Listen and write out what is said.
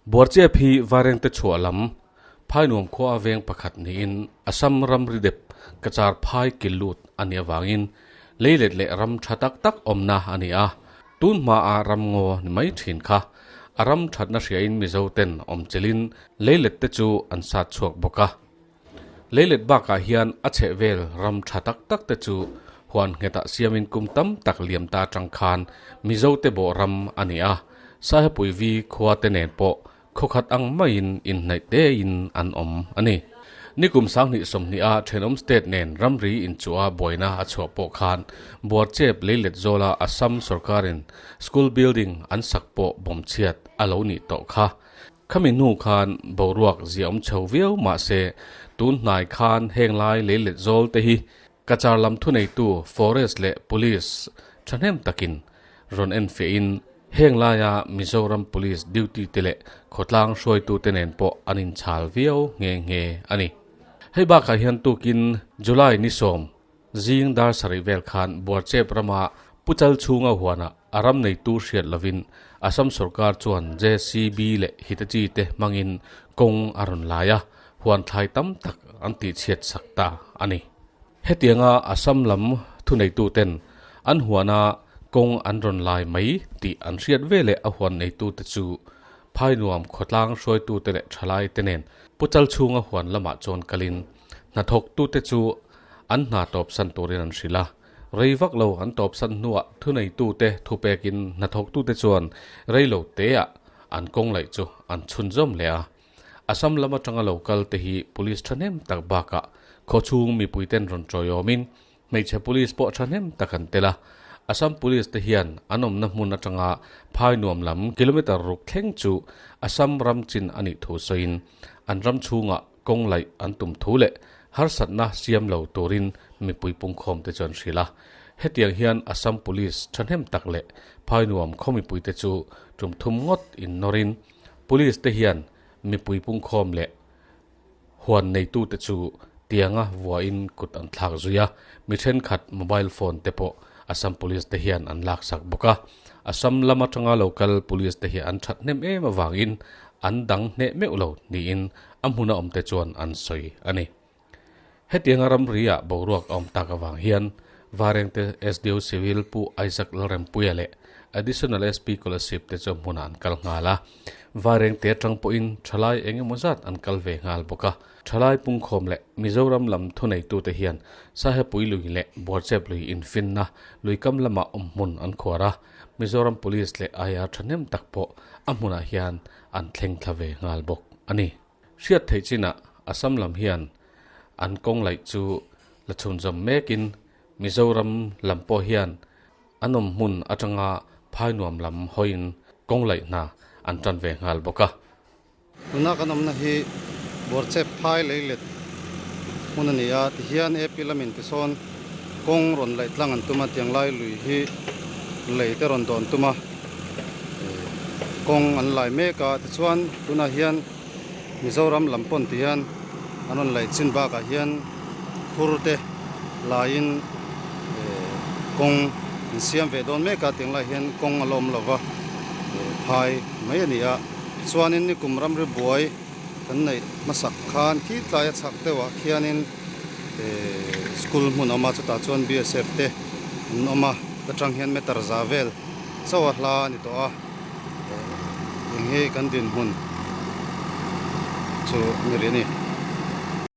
Buarchep hi Vairengte chhuah lam Phainuam khua a veng pakhat niin Assam ramri dep Cachar phai kil lut a nih avangin leilet leh ram tha tak tak awmna a ni a, tun hmaa ram ngaw ni mai thin kha a ram thatna hriain Mizo ten awm chelin leilet te chu an sat chhuak bawk a. Leilet bakah hian a chhehvel ram tha tak tak te chu huan nghetah siamin kum tam tak liam ta atang khan Mizo te bawh ram a ni a, Saihapuivi khua te nen pawh Khawkhat ang maiin inhnaih tein an awm a ni. Nikum 2020 a thenawm state nen ramri inchuah buaina a chhuah pawh khan Buarchep leilet zawla Assam sorkarin school building an sak pawh bawmchhiat a lo nih tawh kha. Khami hnu khan boruak ziaawm chho viau mahse tun hnai khan heng lai leilet zawl te hi Cachar lam thuneitu Forest leh Police thahnem takin rawn enfiahin heng laia Mizoram Police duty te leh khawtlang hruaitute nen pawh an inchhal viau nghe nghe a ni. Hei bakah hian tukin July ni sawm zing dar sarih vel khan Buarchep rama Puchal chhunga huanah a ram neitu hriat lovin Assam sorkar chuan JCB leh Hitachi te hmangin kawng a rawn lai a, huan thlai tam tak an tihchhiat sak ta a ni. Hetianga Assam lam thuneituten an huana kawng an rawn lai mai tih an hriat veleh a huan neitute chu Phainuam khawtlang hruaitute leh thalaite nen Puchal chhunga huan lamah chuan kalin hnathawktute chu an hna tawpsan turin an hrilh a. Rei vak lo an tawpsan hnuah thuneitute thupekin hnathawktute chuan rei lo teah an kawng laih chu an chhunzawm leh a. Assam lam atanga lo kal te hi police thahnem tak bakah khawchhung mipuiten rawn tawiawmin hmeichhe police pawh thahnem tak an tel a. Assam police te hian an awmna hmun atanga phai nuam lam kilometre ruk thleng chu Assam ram chin a nih thu sawiin an ram chhungah kawng laih an tum thu leh harsatna siam lo turin mipui pungkhawm te chu an hrilh a. Hetiang hian Assam police thahnem tak leh phai nuam khaw mipuite chu tum thum ngawt innawrin Police te hian mipui pungkhawm leh huan neitute chu tianga vuahin kut an thlak zui a, mi thenkhat mobile phone te pawh Assam Police te hian an laksak bawk a. Assam lam atanga lo kal Police te hi an that hnem em avangin an dang hneh meuh lo niin a hmuna awmte chuan an sawi a ni. Hetianga ramri-ah boruak a awm tak avang hian Varengte SDO Civil Pu Isaac Lalrempuia leh Additional SP Kolasib te chu hmunah an kal nghal a. Varengte atang pawhin thalai eng emaw zat an kal ve nghal bawk a. Thalai pungkhawm leh Mizoram lam thuneitute hian Sahepui lui leh Buarchep lui infinna luikam lamah awm hmun an khuar a. Mizoram Police leh IR thahnem tak pawh a hmunah hian an thleng thla ve nghal bawk a ni. Hriat theih chinah Assam lam hian an kawng laih chu la chhunzawm mekin Mizoram lam pawh hian an awm hmun atanga Phainuam lam hawiin kawng laih hna an tan ve nghal bawk a. Tuna kan awmna hi Buarchep phai leilet hmun a ni a, tihian AP lamin tisawn kawng rawn laih tlang an tum a, tiang lai lui hi lei te rawn dawn tum a. Kawng an lai mek a tichuan tunah hian Mizoram lam pawn ti hian an rawn laih chin bakah hian khur te laiin kawng an siam ve dawn mek a tiang lai hian kawng a la awm lova phai mai a ni a tichuanin nikum ramri buai kan neih hmasak khan khi tlai a chhak deuhah khianin school hmun a awm a chutah chuan BSF te an awm a ta tang hian meter za vel Chaw a hla a ni tawh a, eng hi kan dinhmun chu ni rih a ni.